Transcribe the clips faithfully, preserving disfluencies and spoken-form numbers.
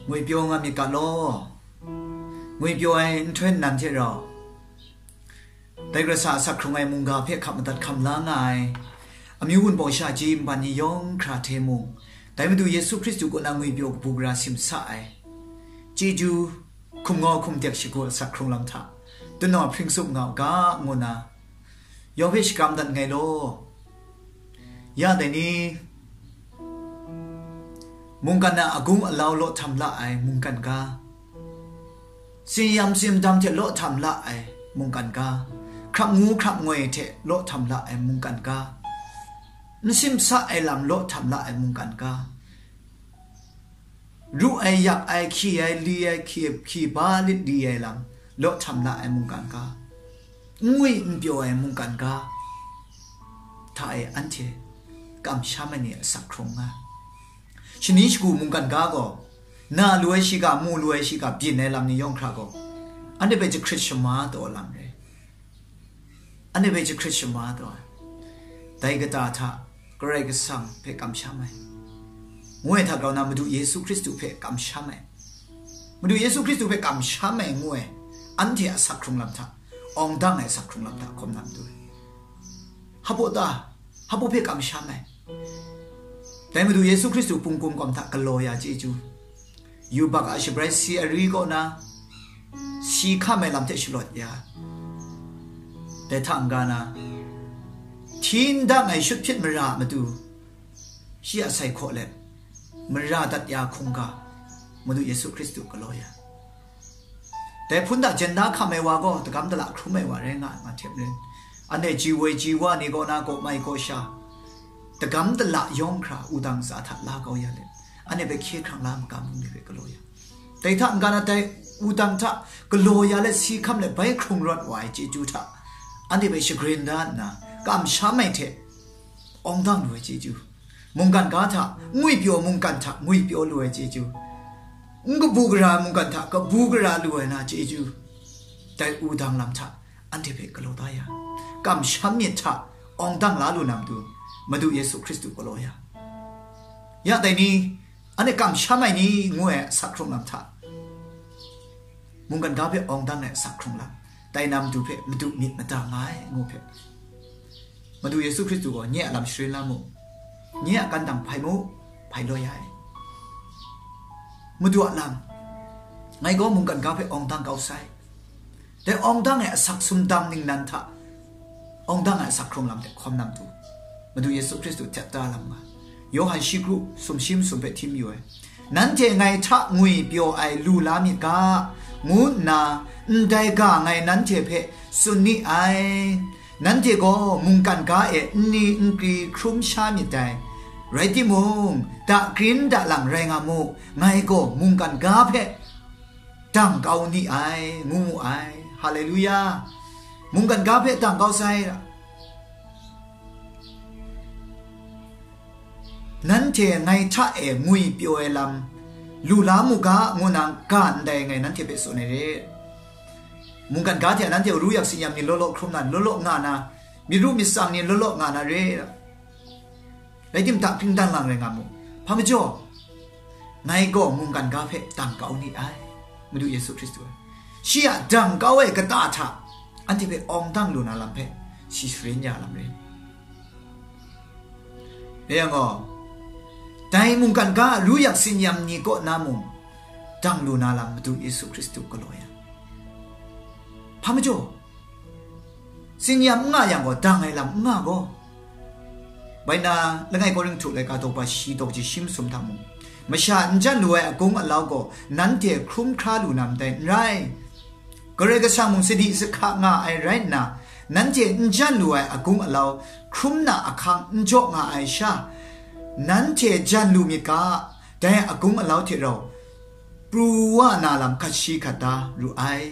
Ngwipyaw nga myit ga law. Ngwipyaw ai nhtoi nnan hte rau, dai Karai Kasang a asak hkrung ai mungga hpe hkap madat hkam la nga ai amyu wunpawng sha chyeju npan ni yawng hkra hte mung, dai Madu Yesu Hkristu kaw na ngwipyaw kabu gara simsa ai chyeju hkum ngau hkum tek shagu asak hkrung lam hta, tunau hpring tsup nga u ga, ngu nna yawng hpe shakram dat nngai law. Ya dai ni, mungkan a agung alau law htam la ai mungkan ga, tsin yam tsin dam hte law htam la ai mungkan ga, hkrap ngu hkrap ngoi hte law htam la ai mungkan ga, n simsa ai lam law htam la ai mungkan ga, ru ai, yak ai, hkyi ai, li ai, hkyi, hkyi ba lit li ai lam law htam la ai mungkan ga, n ngwi n pyaw ai mungkan ga hta e anhte kamsham ai ni a asak hkrung nga. Shani shagu mungkan ga gaw, na lu ai shiga, mu lu ai shiga, byin ai lam ni yawng hkra gaw, anhte hpe jahkrit shama taw lam re. Anhte hpe jahkrit shama taw ai. Dai kata hta Karai Kasang hpe kamsham ai, ngu ai hta grau na, Madu Yesu Hkristu hpe kamsham ai, Madu Yesu Hkristu hpe kamsham ai ngu ai, anhte a asak hkrung lam hta, awng dang ai asak hkrung lam hta hkawm na matu ai. Hpaw ta, hpaw hpe kamsham ai. Dai Madu Yesu Hkristu pungkum kawm hta galaw ya chyeju, yubak a shabrai si ari kaw na, si hkam ai lam hte shalawt ya. Dai hta n-ga na, hti n dang ai shut hpyit mara a matu, shi a sai hkaw let, mara dat ya hkungga, Madu Yesu Hkristu galaw ya. Dai hpun hta jen da hkam ai wa gaw, dagam dala hkrum ai wa rai nga ai, nga hte maren, anhte ji woi ji wa ni kaw na, gaw mai gaw sha, dagam dala yawng hkra wudang za hta la kau ya let, anhte hpe hkye hkrang la ai magam bungli hpe galaw ya. Dai hta n-ga na, dai wudang hta galaw ya let, si hkam let bai hkrung rawt wa ai chyeju hta, anhte hpe shagrin da nna, kamsham ai hte awng dang lu ai chyeju, mungkan ga hta ngwipyaw, mungkan hta ngwipyaw lu ai chyeju, n kabu gara ai mungkan hta kabu gara lu ai na chyeju, dai wudang lam hta anhte hpe galaw da ya, kamsham myit hta awng dang la lu na matu, Madu Yesu Hkristu galaw ya. Ya dai ni, anhte kamsham ai ni ngu ai asak hkrung lam hta, mungkan ga hpe awng dang ai asak hkrung lam, dai na matu hpe madu myit mada nga ai ngu hpe, Madu Yesu Hkristu gaw nye a lam sharin la mu, nye a kan dang hpai mu, hpai law ya ai. Madu a lam, ngai gaw mungkan ga hpe awng dang kau sai. Dai awng dang ai asak sumdam ningnan hta, awng dang ai asak hkrung lam hte hkawm na matu, Madu Yesu Hkristu htet da lam nga. Yawhan shi kru sumshi masum hpe htim yu ai, nanhte ngai hta ngwipyaw ai lu la myit ga, ngu nna ndai ga ngai nanhte hpe tsun ni ai. Nanhte gaw mungkan ga e nni nkri hkrum sha myit dai. Rai timung, dakrin dalang rai nga mu, ngai gaw mungkan ga hpe dang kau ni ai, ngu mu ai. Haleluya! Mungkan ga hpe dang kau sai. Nanhte ngai hta e ngwipyaw ai lam lu la mu ga, ngu nna ga ndai ngai nanhte hpe tsun ai re. Mungkan ga hte nanhte ru yak tsin yam ni law law hkrum na, law law nga na, myit ru myit tsang ni law law nga na re. Rai timung, hpring dan lang rai nga mu. Hpa majaw, ngai gaw mungkan ga hpe dang kau ni ai, Madu Yesu Hkristu ai. Shi a dang kau ai kata hta anhte hpe awng dang lu na lam hpe shi sharin ya lam rai. Dai yang gaw, dai mungkan ga ru yak tsin yam ni kaw na mung dang lu na lam Madu Yesu Hkristu galaw ya. Hpa majaw, tsin yam n nga yang gaw, dang ai lam n nga gaw. Bai na, langai Korinhtu laika daw ba shi daw kaji shi masum hta mung, masha n jan lu ai agung alau gaw nanhte hkrum hkra lu na ndai n rai. Karai Kasang mung sadi sahka nga ai rai nna, nanhte n jan lu ai agung alau hkrum na ahkang n jaw nga ai sha, nanhte jan lu myit ga, dai agung alau hte rau pru wa na lam hkat shi hkat da ru ai.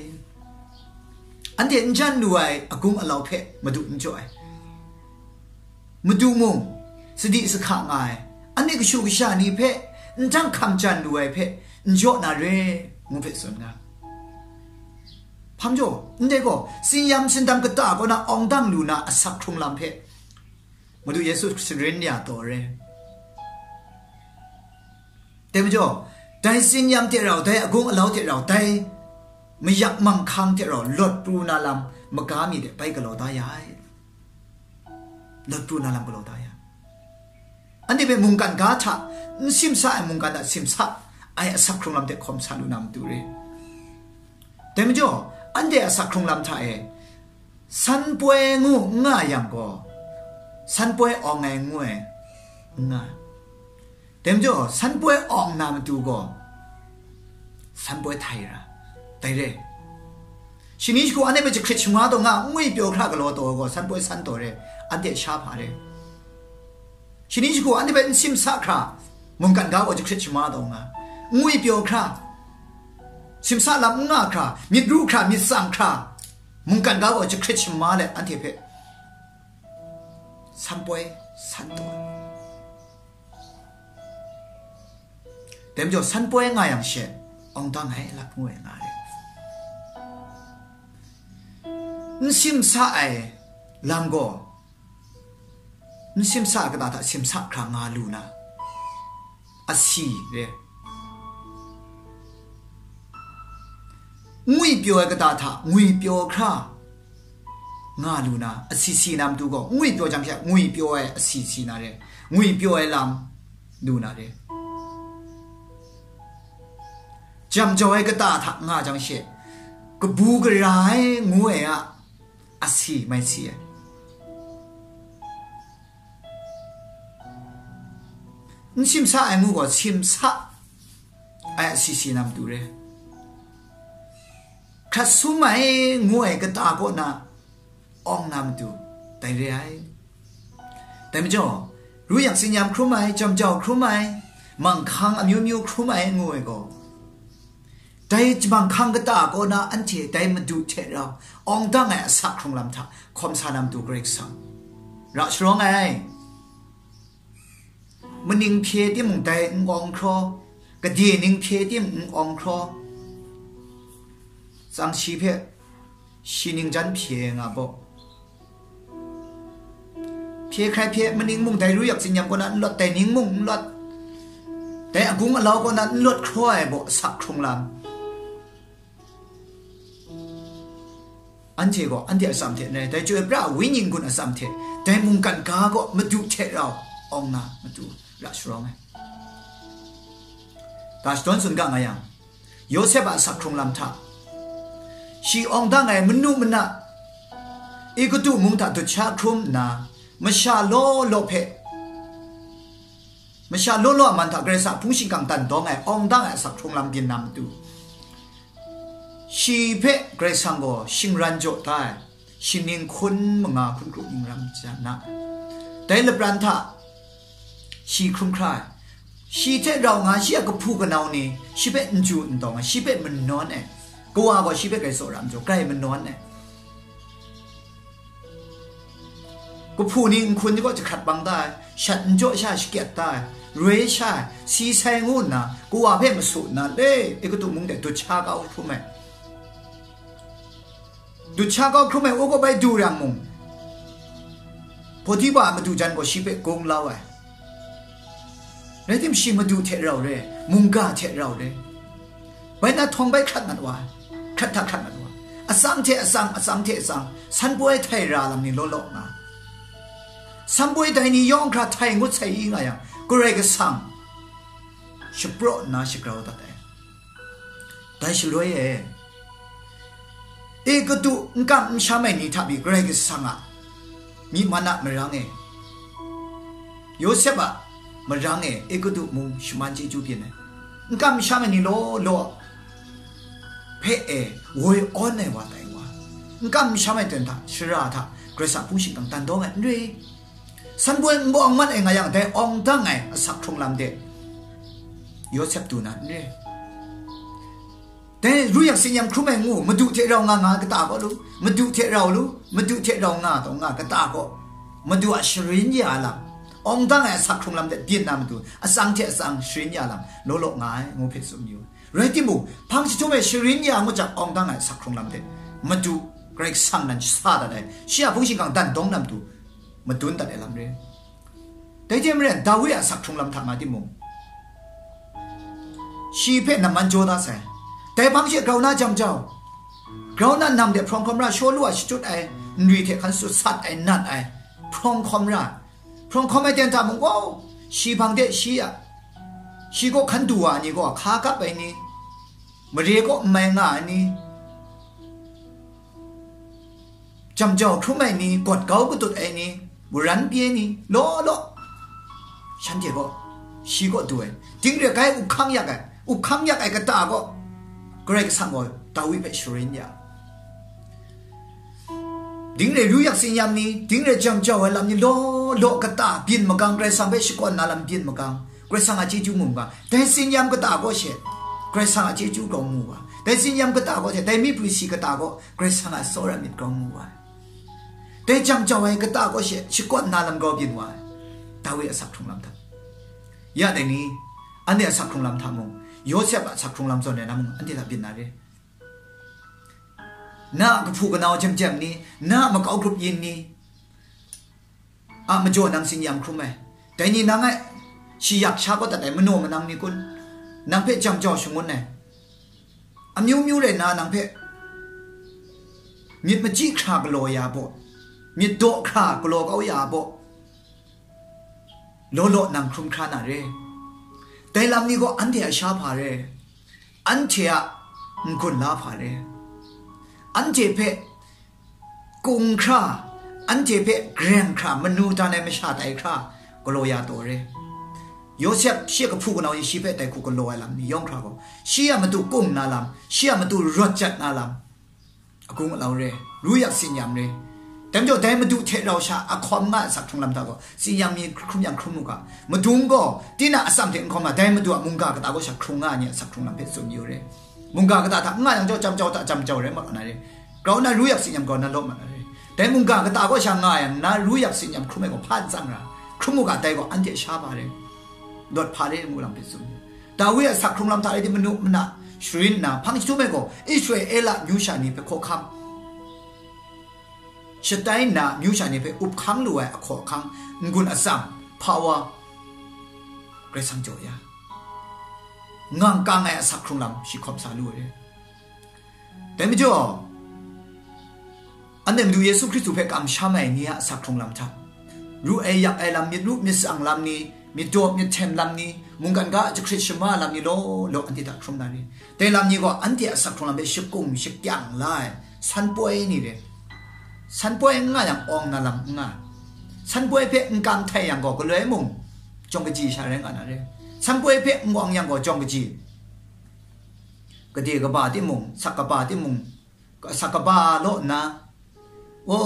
Anhte n jan lu ai agung alau hpe Madu n jaw ai. Madu mung, sadi sahka nga ai, anhte kashu kasha ni hpe n jang hkam jan lu ai hpe n jaw na re, ngu hpe tsun nga. Hpa majaw, ndai gaw, tsin yam tsin dam kata kaw na awng dang lu na asak hkrung lam hpe Madu Yesu sharin ya taw re. Dai majaw, Dai tsin-yam hte rau, dai agung alau hte rau, dai mayak manghkang hte rau lawt pru na lam maga mi de bai galaw da ya ai. Lawt pru na lam galaw da ya. Anhte hpe mungkan ga hta n simsa ai mungkan hta simsa ai asak hkrung lam hte hkawm sa lu na matu re. Dai majaw, anhte asak hkrung lam hta e, san poi ngu n nga yang gaw, san poi awng ai ngu ai, n nga. Dai majaw, san poi awng na matu gaw, san poi htai ra, dai re. Shani shagu anhte hpe jahkrit shamwa taw nga, ngwi pyaw hkra galaw taw gaw, san poi san taw re, anhte sha hpa re. Shani shagu anhte hpe n simsa hkra, mungkan ga gaw jahkrit shamwa taw nga, ngwi pyaw hkra, simsa lam n nga hkra, myit ru hkra, myit tsang hkra, mungkan ga gaw jahkrit shamwa let anhte hpe san poi san taw. Dai majaw, san poi nga yang she, awng dang ai lat ngu ai nga re. N simsa ai lam gaw, n simsa ai kata hta simsa hkra nga lu na, asi re. Ngwi pyaw ai kata hta ngwi pyaw hkra nga lu na, asi si na matu gaw, ngwi pyaw jang she, ngwi pyaw ai asi si na re, ngwi pyaw ai lam lu na re. Jam jau ai kata hta nga jang she, kabu gara ai ngu ai a asi mai si ai. N simsa ai ngu gaw, simsa ai asi si na matu re. Hkrat sum ai ngu ai kata kaw na awng na matu, dai re ai. Dai majaw, ru yak tsin-yam hkrum ai, jam jau hkrum ai, manghkang amyu myu hkrum ai ngu ai gaw, dai manghkang kata kaw na anhte dai madu hte rau awng dang ai asak hkrung lam hta hkawm sa na matu Karai Kasang ra sharawng ai. Maning hpye timung dai n awng hkraw, gade ning hpye timung n awng hkraw, tsang shi hpe shi ning jan hpye nga baw. Hpye hkrai hpye, maning mung dai ru yak tsin-yam kaw na n lawt, dai ning mung n lawt, dai agung alau kaw na n lawt hkraw ai baw asak hkrung lam. Anhte gaw anhte atsam hte n rai, dai Chyoi pra ai Wenyi n-gun atsam hte, dai mungkan ga gaw madu hte rau awng na matu ra sharawng ai. Ga shadawn tsun ga nga yang, Yawsep a asak hkrung lam hta, shi awng dang ai manu mana Egutu mung hta dut sha hkrum nna, masha law law hpe, masha law law a man hta Karai Kasang a hpung shingkang dan dawng ai, awng dang ai asak hkrung lam byin na matu, shi hpe Karai Kasang gaw shingran jaw da ai, shi ning hkun manga hkun kru ning ram ja na, dai lapran hta shi hkrum hkra ai, shi hte rau nga shi a kahpu kanau ni shi hpe n ju n tawng ai, shi hpe manawn ai, kawa gaw shi hpe grai tsawra n jaw, grai manawn ai. Kahpu ni nhkun ni kaw jahkrat bang da ai, shat n jaw sha shakyat da ai, roi sha ai, si sai ngu nna, kawa hpe masu nna, le, Egutu mung de dut sha kau hkrum ai. Dut sha kau hkrum ai, u kaw bai du yang mung, Potipa a madu jan gaw shi hpe gung lau ai. Rai tim, shi madu hte rau re, mungga hte rau re. Bai na htawng bai hkrat mat wa ai, hkrat hta hkrat mat wa ai. Atsam hte atsam, atsam hte atsam, san poi htai ra lam ni law law nga ai. San poi dai ni yawng hkra htai ngut sai i nga yang, Karai Kasang shapraw nna shagrau dat ai. Dai shaloi e, Egutu n kam n sham ai ni hta pyi Karai Kasang a myi man a marang e, Yawsep a marang e, Egutu mung shaman chyeju byin ai, n kam n sham ai ni law law hpe e woi awn ai wa tai wa, n kam n sham ai ten hta, shara hta, Karai Kasang a hpung shingkang dan dawng ai n re. San poi n bawng mat ai nga yang, dai awng dang ai asak hkrung lam de Yawsep du na n re. Dai ru yak tsin-yam hkrum ai ngu, madu hte rau nga nga kata kaw lu, madu hte rau lu, madu hte rau nga taw nga kata kaw, madu a sharin ya lam, awng dang ai asak hkrung lam de byin na matu, atsam hte atsam sharin ya lam, law law nga ai, ngu hpe tsun yu. Rai timung, hpang jahtum e sharin ya ngut jang, awng dang ai asak hkrung lam de madu Karai Kasang nan sa dat ai, shi a hpung shingkang dan dawng na matu, madun dat ai lam re. Dai hte maren, Dawi a asak hkrung lam hta nga timung, shi hpe namman jaw da sai. Dai hpang she grau na jam jau, grau na nam de hprawng hkawm ra, Shawlu a shachyut ai nri hte hkan sut sat ai nat ai hprawng hkawm ra, hprawng hkawm ai ten hta mung gaw, shi hpang de shi a, shi kaw hkan du wa ai ni gaw, hka kap ai ni, mare kaw n mai nga ai ni, jam jau hkrum ai ni, gawt kau katut ai ni, waran pyi ai ni, law law, shanhte gaw shi kaw du ai. Ding re ai, up hkang yak ai, up hkang yak ai kata gaw Karai Kasang gaw Dawi hpe sharin ya. Ding re ru yak tsin-yam ni, ding re jam jau ai lam ni, law law kata byin magang, Karai Kasang hpe shakawn na lam byin magang, Karai Kasang a chyeju mu magang. Dai tsin-yam kata gaw she, Karai Kasang a chyeju grau mu wa. Dai tsin-yam kata gaw she, dai myi prwi si kata gaw Karai Kasang a tsawra myit grau mu wa. Dai jam jau ai kata gaw she, shakawn na lam grau byin wa ai. Dawi a asak hkrung lam hta, ya dai ni, anhte a asak hkrung lam hta mung, Yawsep a asak hkrung lam zawn ai na mung, anhte hta byin na re. Na a kahpu kanau jam jam ni, na a makau grup yin ni a majaw nang tsin-yam hkrum ai. Dai ni nang e shi yak sha kau dat ai manaw manang ni kun? Nang hpe jam jau shangun ai. Amyu myu rai nna nang hpe myit machyi hkra galaw ya baw, myit daw hkra galaw kau ya baw, law law nang hkrum hkra na re. Dai lam ni gaw anhte a sha hpa re, anhte a n-gun la hpa re, anhte hpe kung hkra, anhte hpe gareng hkra, manu dan ai masha tai hkra, galaw ya taw re. Yawsep shi a kahpu kanau ni shi hpe dai hku galaw ai lam ni yawng hkra gaw, shi a matu kung na lam, shi a matu rawt jat na lam, agung alau re, ru yak tsin-yam re. Dai majaw, dai madu hte rau sha a hkawm nga ai asak hkrung lam hta gaw, tsin-yam ni hkrum yang hkrum mu ga. Madung gaw, tinang a atsam hte n hkawm na, dai madu a mungga kata gaw sha hkrung nga ai ni a asak hkrung lam hpe tsun yu re. Mungga kata hta n nga yang jau, jam jau hta jam jau rai mat na re. Grau na ru yak tsin-yam grau na law mat na re. Dai mungga kata gaw sha nga yang na, ru yak tsin-yam hkrum ai gaw hpa n tsang ra, hkrum mu ga, dai gaw anhte a sha hpa re, lawt hpa re ngu lam hpe tsun yu. Dawi a asak hkrung lam hta e di manu mana sharin nna, hpang jahtum e gaw Israela myu sha ni hpe hkawhkam, shatai nna myu sha ni hpe up hkang lu ai ahkaw ahkang, n-gun atsam, hpa wa, Karai Kasang jaw ya, ngang kang ai asak hkrung lam shi hkawm sa lu ai. Dai majaw, anhte Madu Yesu Hkristu hpe kamsham ai ni a asak hkrung lam hta, ru ai yak ai lam, myit ru myit tsang lam ni, myit daw myit htem lam ni, mungkan ga a jahkrit shama lam ni law law anhte hta hkrum na re. Dai lam ni gaw anhte a asak hkrung lam hpe shakung shakyang la ai san poi ni re. San poi n nga yang awng na lam n nga. San poi hpe n kam htai yang gaw galoi mung jawng kaji sha rai nga na re. San poi hpe n awng yang gaw jawng kaji, gade kaba timung, sak kaba timung, sak kaba law nna, o,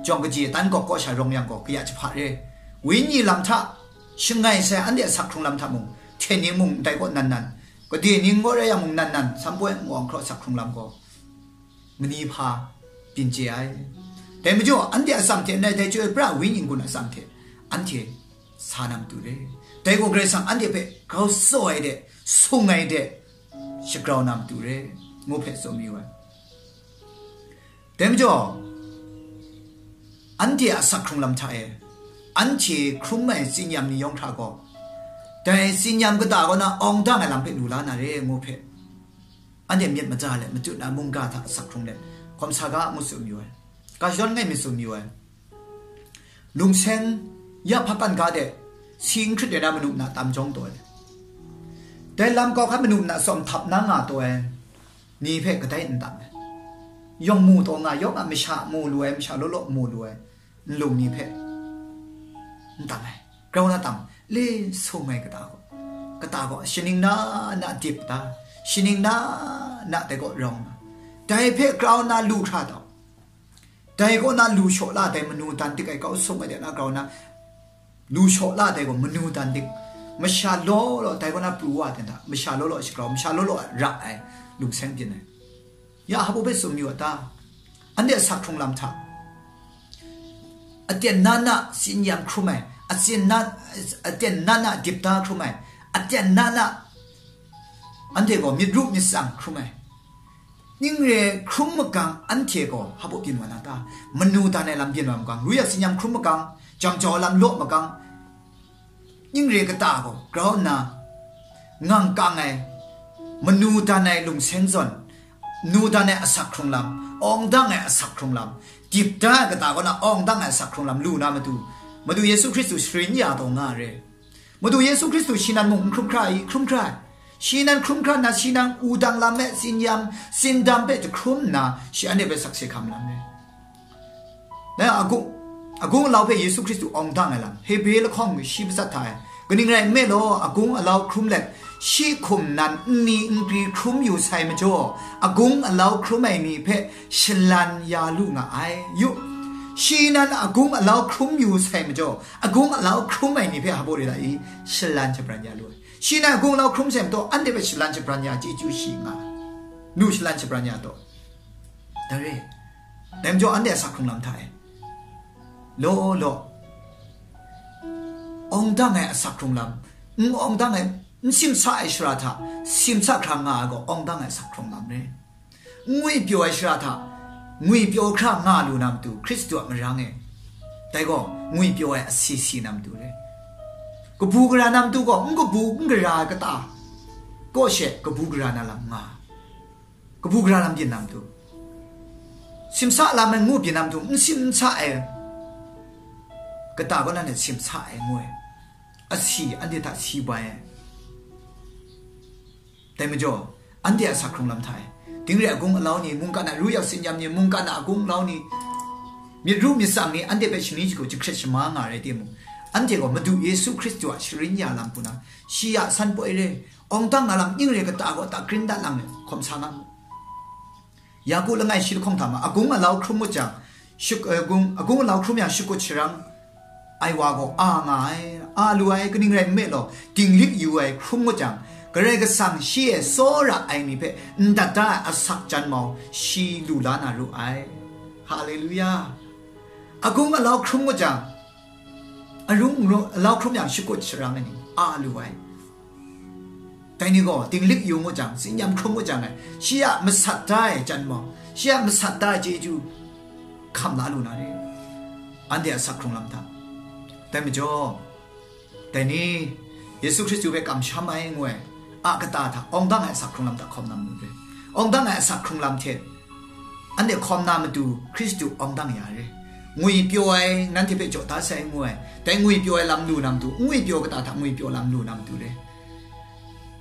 jawng kaji tan gawk kaw sha rawng yang gaw kaya jahpa re. Wenyi lam hta shangai sai anhte a asak hkrung lam hta mung, hten ni mung ndai kaw nan nan, gade ni n gaw rai yang mung nan nan, san poi n awng hkraw asak hkrung lam gaw mani hpa byin chye ai. Dai majaw, anhte a atsam hte ndai, dai chyoi pra ai wenyi n-gun a atsam hte anhte sa na matu re. Dai gaw Karai Kasang anhte hpe grau tsaw ai de, sung ai de, shagrau na matu re, ngu hpe tsun mayu ai. Dai majaw, anhte a asak hkrung lam hta e, anhte hkrum ai tsin-yam ni yawng hkra gaw, dai tsin-yam kata kaw na awng dang ai lam hpe lu la na re, ngu hpe, anhte myit maja let, matut na mungga hta asak hkrung let, hkawm sa ga, ngu tsun mayu ai. Ga shadawn ngai myit tsun mayu ai. Lungseng ya hpakan ga de, si n hkrit ai na manu na tam jawng taw ai. Dai lam kau hkan manu na tsawm htap na nga taw ai ni hpe kadai n tam ai. Yawng mu taw nga, yawng a masha mu lu ai, masha law law mu lu ai nlung ni hpe n tam ai. Grau na tam, le sung ai kata gaw, kata gaw shaning na na dip ta, shaning na na dai gaw rawng na, dai hpe grau na lu hkra tau. Dai kaw na lu shaw la dai manu dan dik ai kau sung ai de na grau na, lu shaw la dai gaw manu dan dik, masha law law dai kaw na pru wa ai hta, masha law law a shagrau, masha law law a ra ai lungseng byin ai. Ya hpa hpe tsun mayu a ta? Anhte a asak hkrung lam hta, aten na na tsin-yam hkrum ai, atsin na, aten na na dip da hkrum ai, aten na na anhte gaw myit ru myit tsang hkrum ai. Ning re hkrum magang anhte gaw hpa byin wa na ta? Manu dan ai lam byin wa magang, ru yak tsin-yam hkrum magang, jam jau ai lam law magang, ning re kata gaw grau nna ngang kang ai, manu dan ai lungseng zawn, nu dan ai asak hkrung lam, awng dang ai asak hkrung lam, dip da ai kata kaw na awng dang ai asak hkrung lam lu na matu, Madu Yesu Hkristu sharin ya taw nga re. Madu Yesu Hkristu shi nan mung n hkrum hkra i, hkrum hkra ai. Shi nan hkrum hkra nna, shi nan wudang lam e tsin-yam, tsindam hpe jahkrum nna, shi anhte hpe sakse hkam lam re. Na agung, agung alau hpe Yesu Hkristu awng dang ai lam, Hebre lahkawng shi matsat hta e. Kaning rai nme law, agung alau hkrum let, shi hkum nan nni nkri hkrum yu sai majaw, agung alau hkrum ai ni hpe shalan ya lu nga ai. Yu, shi nan agung alau hkrum yu sai majaw, agung alau hkrum ai ni hpe hpa rai la i, shalan shabran ya lu ai. Shi nan agung alau hkrum sai majaw, anhte hpe shalan shabran ya chyeju shi nga ai. Nu shalan shabran ya taw. Dai re, dai majaw anhte asak hkrung lam hta e. Law law, awng dang ai asak hkrung lam, n awng dang ai, n simsa ai shara hta, simsa hkra nga ai gaw, awng dang ai asak hkrung lam re. N ngwipyaw ai shara hta, ngwipyaw hkra nga lu na matu, Hkristu a marang e. Dai gaw, ngwipyaw ai asi si na matu re. Kabu gara na matu gaw, n kabu, n gara ai kata, kaw she kabu gara na lam nga. Kabu gara lam byin na matu, simsa lam ai ngu byin na matu, n simsa ai kata kaw na hte simsa ai ngu ai. Asi anhte hta si bai ai. Dai majaw, anhte a asak hkrung lam hta e. Ding re agung alau ni, mungkan a ru yak tsin-yam ni, mungkan a agung alau ni, myit ru myit tsang ni, anhte hpe shani shagu jahkrit shama nga rai timung, anhte gaw Madu Yesu Hkristu a sharin ya lam hku na, shi a san poi re, awng dang na lam ning re kata gaw ta grin dat lang let hkawm sa nga mu. Yaku langai shi lahkawng hta ma, agung alau hkrum ngut jang, shuk-, eh, gung, agung alau hkrum yang shakut sharang ai wa gaw a nga ai, a lu ai, kaning rai nme law, dinglik yu ai hkrum ngut jang, Karai Kasang shi e tsawra ai ni hpe n dat da ai asak jan mau, shi lu la na ru ai. Haleluya! Agung alau hkrum ngut jang, arung ru-, alau hkrum yang shakut sharang ai ni, a lu ai. Dai ni gaw, dinglik yu ngut jang, tsin-yam hkrum ngut jang ai, shi a masat da ai jan mau, shi a masat da ai chyeju hkam la lu na re, anhte a asak hkrung lam hta. Dai majaw, dai ni, Yesu Hkristu hpe kamsham ai ngu ai, a kata hta, awng dang ai asak hkrung lam hta hkawm na mu re. Awng dang ai asak hkrung lam hte, anhte hkawm na matu, Hkristu awng dang ya re. Ngwipyaw ai, nanhte hpe jaw da sai ngu ai, dai ngwipyaw ai lam lu na matu, n ngwipyaw kata hta ngwipyaw lam lu na matu re.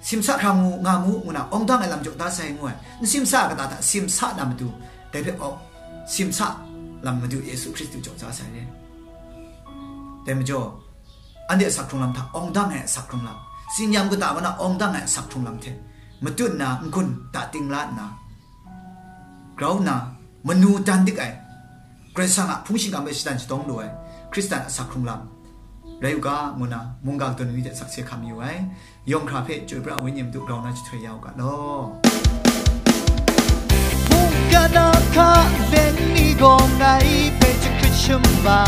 Simsa hkra mu, nga mu, ngu na, awng dang ai lam jaw da sai ngu ai, n simsa ai kata hta simsa na matu, dai hpe awng, simsa lam Madu Yesu Hkristu jaw da sai re. Dai majaw, anhte asak hkrung lam hta, awng dang ai asak hkrung lam, tsin-yam kata kaw na awng dang ai asak hkrung lam hte matut nna, n-gun da ting la nna, grau nna, manu dan dik ai, Karai Kasang a hpung shingkang hpe shatan shadawng lu ai, Hkristan asak hkrung lam rai u ga, ngu na, mungga kadawn ni hte sakse hkam yu ai. Yawng hkra hpe Chyoi pra ai Wenyi a matu grau na jahtoi ya u ga law. Mungkan a hka leng ni gaw ngai hpe jahkrit shama.